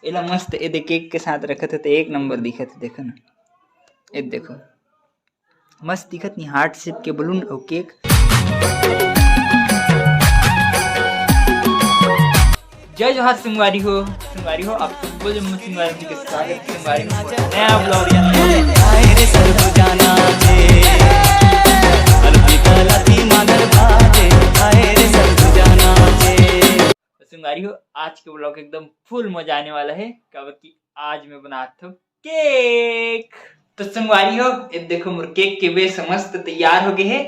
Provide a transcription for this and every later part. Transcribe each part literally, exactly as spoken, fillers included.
एला मस्त ए दे केक के साथ रखत हे त एक नंबर दिखत हे, देखो ना, ए देखो, मस्त दिखत नहीं, हार्ट शेप के बलून अउ केक। जय जोहार संगवारी हो, संगवारी हो, आप सबको जम्मो संगवारी के स्वागत हे संगवारी हो नया ब्लॉग। हाय रे सरगुजाना जे, अलती पलती मांगर बाजे, हाय रे सरगुजाना जे। तो संगवारी हो, आज के ब्लॉग एकदम फुल मजा आने वाला हे, काबर कि आज मैं बनात हूँ केक। तो संगवारी हो, ये देखो मोर केक के बेस मस्त तैयार हो गए हे।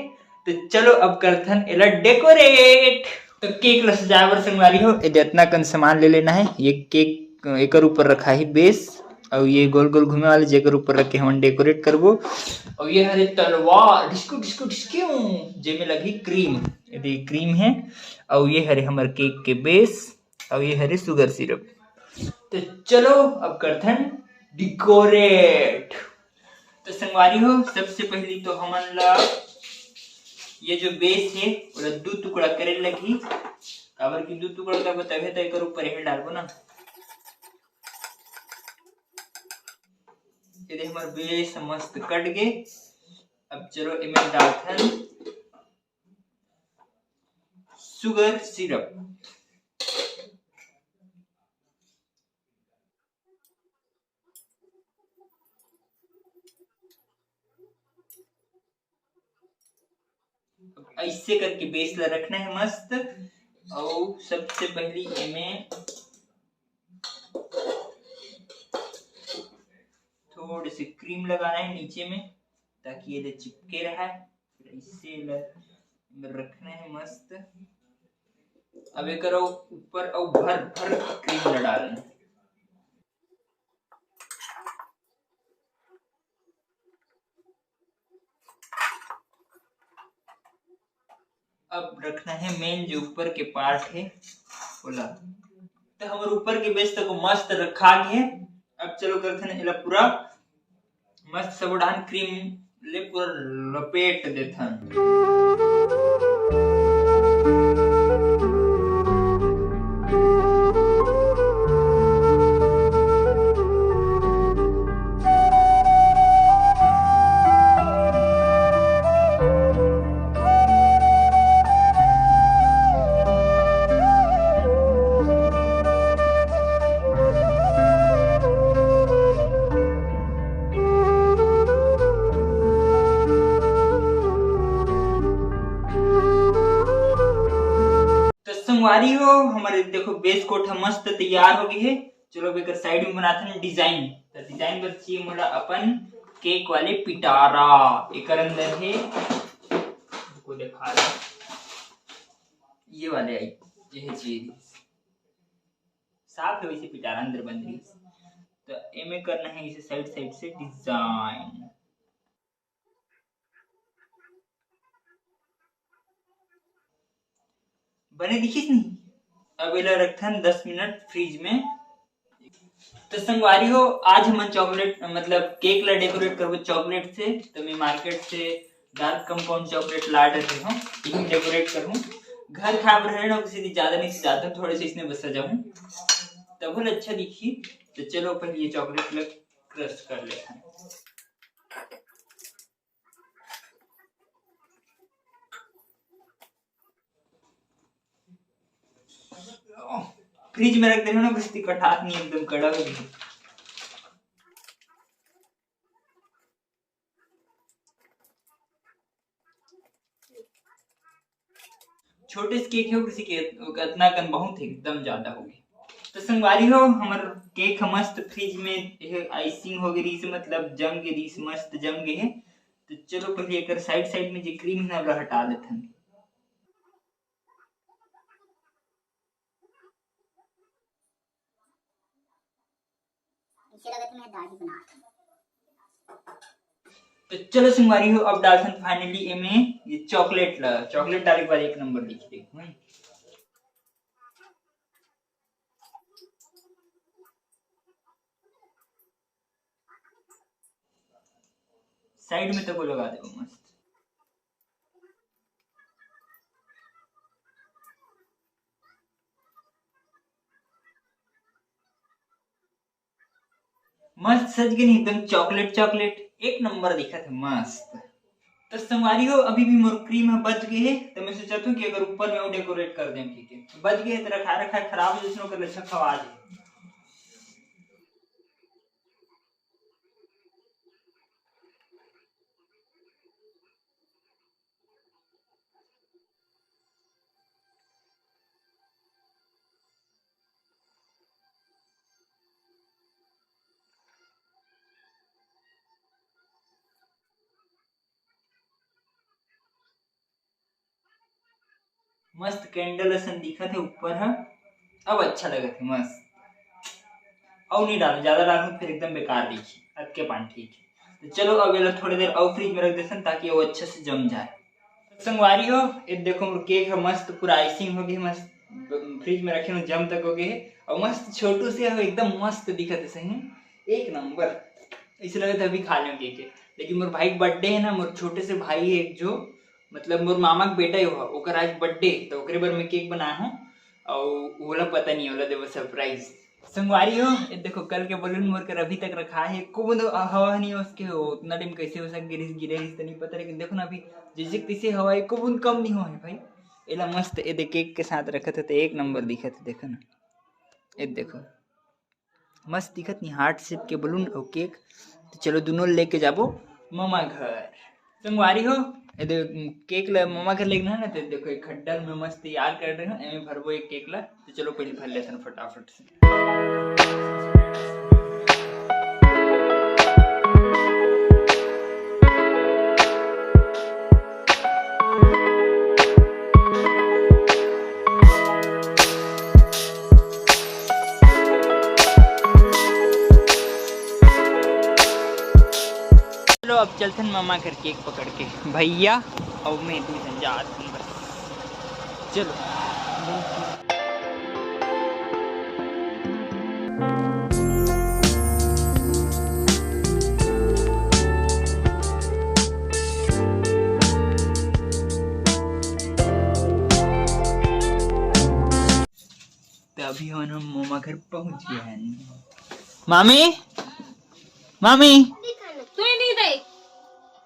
तो चलो अब करथन एला डेकोरेट। तो केक ला सजाए बर संगवारी हो, ये जितना कन सामान ले लेना हे, ये केक एकर ऊपर रखा हे बेस, अउ ये गोल गोल घूमे वाले जेकर ऊपर रख के हमन डेकोरेट करबो। अउ ये हरे तलवार, डिस्कू डिस्कू डिस्क्यू, जेमे लगी क्रीम, ये क्रीम हे। अउ ये हरे हमर केक के बेस, अउ ये हरे शुगर सिरप। तो चलो अब करथन डेकोरेट। तो संगवारी हो, सबसे पहली तो हमन ला ये जो बेस हे, ओला दू टुकड़ा करे लगही, काबर कि दू टुकड़ा करबो तभे तो एकर ऊपर ये डालबो ना। ये दे हमर बेस मस्त कट गे। अब चलो एमे डालथन शुगर सिरप। ऐसे करके बेस ला रखना हे मस्त। अउ सबसे पहली एमे थोड़े से क्रीम लगाना हे नीचे में, ताकि ये चिपके रहा। फिर ऐसे ल-, रखना हे मस्त। अब एकर ऊपर अउ भर भर क्रीम ला डालना। अब रखना हे मेन जो ऊपर के पार्ट हे ओला। तो हमर ऊपर के बेस तक मस्त रखा गे हे। अब चलो करथन एला पूरा मस्त सबो डहान क्रीम ले पूरा लपेट देथन। तो संगवारी हो, हमर देखो बेस कोट ह मस्त तैयार हो गए हे। चलो अब एकर साइड में बनाथन डिजाइन। तो डिजाइन बर चाहिए मोला अपन केक वाले पिटारा। एकर अंदर हे, को दिखा रहा, ये वाले आई, ये हे चीज साफ है वैसे पिटारा अंदर बन रही। तो एमे करना है इसे साइड साइड से डिजाइन। बने दिखिस नहीं? अब एला रखथन दस मिनट फ्रिज में। तो संगवारी हो, आज हमन चॉकलेट मतलब केक ला डेकोरेट करबो चॉकलेट से। तो मैं मार्केट से डार्क कंपाउंड चॉकलेट ला डरे हूँ, यही डेकोरेट करूँ। घर खाए बर है ना, किसी दिन ज्यादा नहीं सजाता हूँ, थोड़े से इसने बस सजाऊँ, तब अच्छा दिखी। तो चलो पहले ये चॉकलेट ला क्रश कर लेते हैं। फ्रिज में रख देना ना, बस कटात नहीं, एकदम कड़ा हो गई। छोटे से केक हो किसी के, अतना कन बहुत एकदम ज्यादा हो गई। तो संगवारी हो, हमर केक ह मस्त फ्रिज में आइसिंग हो गई रही, मतलब जम गई रही, मस्त जम गई है। तो चलो पहले एक साइड साइड में जो क्रीम है ना, हटा देते हैं। इसे लगत में दाढ़ी बना। तो चलो संगवारी हो, अब डालथन फाइनली एमे ये चॉकलेट ला। चॉकलेट डाले के बाद एक नंबर दिखी, देखो। साइड में तो वो लगा दे मस्त। मस्त सज गे नहीं, एकदम चॉकलेट चॉकलेट, एक नंबर दिखत हे, मस्त। तो संगवारी हो, अभी भी मोर क्रीम ह बच गे हे, तो मैं सोचत हूँ कि अगर ऊपर में अउ डेकोरेट कर दें, ठीक है, बच गे हे तो रखा रखा खराब हो जैसे ओकर ले अच्छा खवा दे। मस्त कैंडल असन दिखत हे ऊपर ह, अब अच्छा लगत हे मस्त। अउ नहीं डालूं, ज्यादा डालूं फिर एकदम बेकार दिखी, अतके पान ठीक है। तो चलो अब एला थोड़ी देर अउ फ्रिज में रख देथन ताकि वो अच्छे से जम जाए। संगवारी हो, ये देखो मोर केक ह मस्त पूरा आइसिंग हो गए, मस्त फ्रिज में रखे हो जम तक हो गए हे, और मस्त छोटू से हो एकदम मस्त दिखत हे सही में, एक नंबर। ऐसे लगत हे अभी खा लें केक के, लेकिन मोर भाई के बर्थडे है ना, मोर छोटे से भाई है एक जो मतलब मोर मामा के बेटा ही हुआ, ओकर आज बर्थडे, तो ओकरे बर मैं केक बनाया हूँ और ओला पता नहीं, ओला देबो सरप्राइज। संगवारी हो, ये देखो कल के बलून मोर कर अभी तक रखा है, एको बूंद हवा नहीं उसके हो, उतना टाइम कैसे हो सक गिरिस गिरे रिस तो नहीं पता, लेकिन देखो ना अभी जैसे तैसे हवा एको बूंद कम नहीं हो है भाई। एला मस्त ये दे केक के साथ रखत है तो एक नंबर दिखत है, देखो ना, ये देखो। मस्त दिखत नहीं, हार्ट शेप के बलून और केक। तो चलो दोनों लेके जाबो ममा घर। संगवारी हो, ये दे केक ल ममा घर लेके ना, तो देखो एक खड्डल में मस्त तैयार कर रहे हो, एमे भरबो एक केक ला। तो चलो पहले भर लेथन फटाफट से। चलो अब चलथन ममा घर केक पकड़ के, भैया और मैं दू झन जात हन बस। चलो। तो अभी हमन हम ममा घर पहुंच गए हैं। मामी, मामी, तू ही नहीं दे।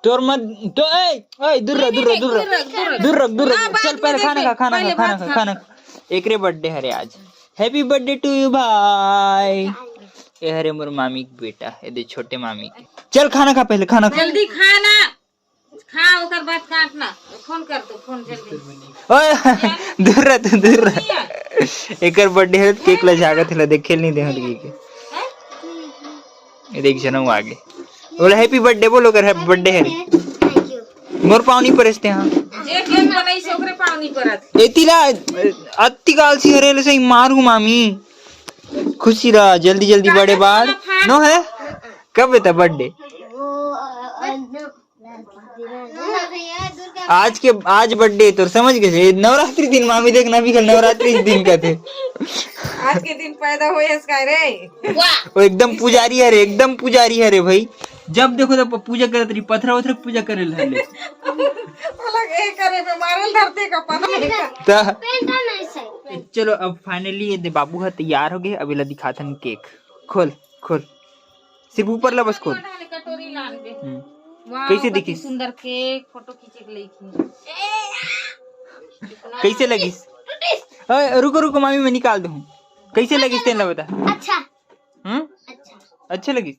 तोर मत, तो ए, ए, दूर रह, दूर रह, दूर रह। दूर रह, दूर रह। हाँ, चल, बाद पहले में खाना खा, देख, खाना पहले खा, खाना भात खा, खा। खाना खा। एकरे बर्थडे हरे आज। Happy birthday to you भाई। ये हरे मोर मामी के बेटा, ये दे छोटे मामी के। चल खाना खा पहले, खाना खा। जल्दी खाना। खा, ओकर बाद काट ना। फोन कर दो, फोन जल्दी। ओए, दूर रह, तू दूर रह। एकर बर्थडे है, केक ला झागत ला देखे नहीं दे हल्की के। हैं? ये देख जनऊ आगे। बोला, "Happy birthday" बोलो, कर, "Happy birthday" है। Thank you। मोर पाँव नहीं परसते, हाँ। जे केक बनाई से ओकरे पाँव नहीं परत। एती ला, अत्ती आलसी हरे ले सही मारू मामी। खुशी रह, जल्दी जल्दी बड़े बाढ़। नो है? कब है तेरा बर्थडे? वो, अ, अ, न- आज के, आज बर्थडे तोर, समझ गए? नवरात्रि दिन मामी देखना भी कल नवरात्रि दिन का थे। आज के दिन पैदा होए हस काय रे? वो एकदम पुजारी हरे, एकदम पुजारी हरे भाई। जब देखो तब पूजा करत रही, पथरा उथरा पूजा करे ले। अलग ए करे में मारल धरते का पता नहीं का। ता पेंटा नहीं सही। चलो अब finally ये दे बाबू ह तैयार हो गए, अब एला दिखाथन केक। खोल, खोल। सिर्फ ऊपर ला बस खोल। कटोरी लान दे। हम्म। वाह, कैसे कति दिखिस? सुंदर केक, फोटो खींचे के लेके। कैसे लगिस? ओए, रुको, रुको, मामी, मैं निकाल दूँ। कैसे लगिस तेन ला बता। अच्छा। हम्म? अच्छा। अच्छा लगिस?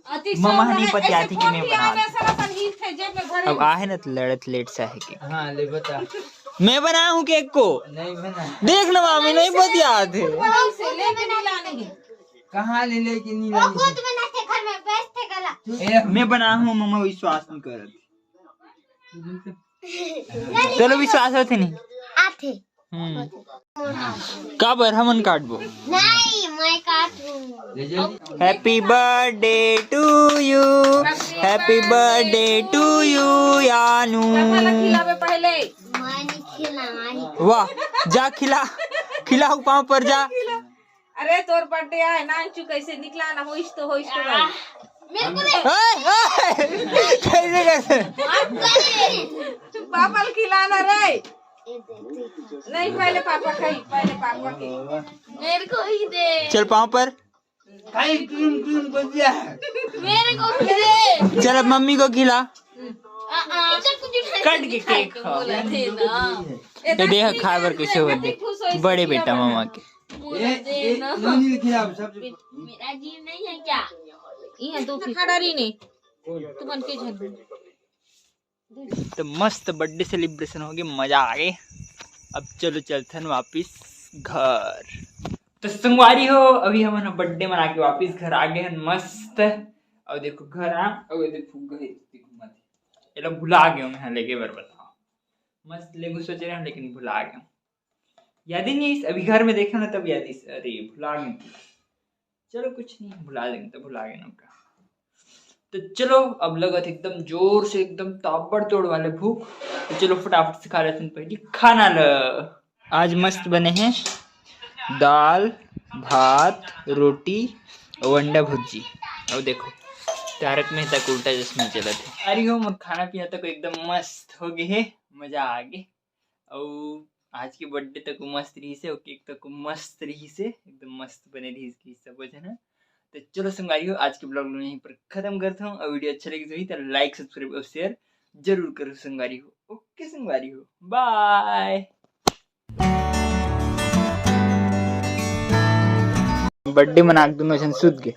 अति ममा सुंदर नहीं है। पति ऐसे आती कि फोन मैं किया बना है, दूँ। साला अपन हित है, जेब में भरे। अब आहे ना तो लड़त लेट सा है केक। हाँ, ले बता। मैं बनाया हूँ केक को। नहीं बना। देख ना मामी, नहीं पति आते। कहाँ से लेके नहीं लाने हैं? कहाँ ले लेके नहीं वो लाने खुद हैं? बनाते घर में, बेचते गला। ए, मैं बनाया हूँ, ममा विश्वास नहीं करत। चलो, विश्वास होते नहीं। आते। हम्म। काबर हमन काटबो? नहीं, मैं काटूं। Happy birthday to you, happy birthday to you यानू। पापा ला खिलावे पहले। मैं नहीं खिलाऊं। वाह, जा खिला, खिलाओ पाँव पर जा। अरे तोर बर्थडे आए ना, अंशु कैसे निकला ना, होइस तो, होइस तो भाई। मेरे को नहीं। ओए, ओए, कैसे, कैसे? पापा ला खिलाना रे। नहीं, पहले पापा खाई, पहले पापा के। मेरे को ही दे। चल पाँव पर। खाई क्रीम क्रीम बजिया है। मेरे को भी दे। चल, अब मम्मी को खिला। कट के केक खाओ। ये देख, खाए बर कैसे होते बड़े बेटा मामा के। ये, ये नोनी के खिलाफ सबसे मेरा जी नहीं है क्या? ये तो खड़ा रही नहीं। तू बन के झन। तो मस्त बर्थडे सेलिब्रेशन हो गए, मजा आ गए। अब चलो चलथन वापिस घर। तो संगवारी हो, अभी हमन बर्थडे मना के वापिस घर आ गए हन मस्त। और देखो घर आ, और ये देखो घर इतनी घूमत है। एला भुला गए मैं लेगे बर, बताओ। मस्त लेगू सोच रहे हैं लेकिन भुला गए। याद ही नहीं, अभी घर में देखे ना तब याद ही, अरे भुला गए। चलो कुछ नहीं, भुला देंगे तो भुला गए ना का। तो चलो अब लगत एकदम जोर से एकदम ताबड़तोड़ वाले भूख। तो चलो फटाफट से खा लेते हैं पहले खाना ल। आज मस्त बने हैं दाल, भात, रोटी और अंडा भुर्जी। और देखो तारक मेहता का उल्टा चश्मा चलत है। अरे हो मोर खाना पीना तक एकदम मस्त हो गए है, मजा आ गए। और आज के बर्थडे तक मस्त रही से और केक तक मस्त रही से, एकदम मस्त बने रही इसकी सब वजह ना। तो चलो संगवारी हो, आज के ब्लॉग यहीं पर खत्म करता हूँ और वीडियो अच्छा लगे तो लाइक सब्सक्राइब और शेयर जरूर करो संगवारी हो। ओके संगवारी हो, बाय। बर्थडे मना के दोनों जन सुत गए।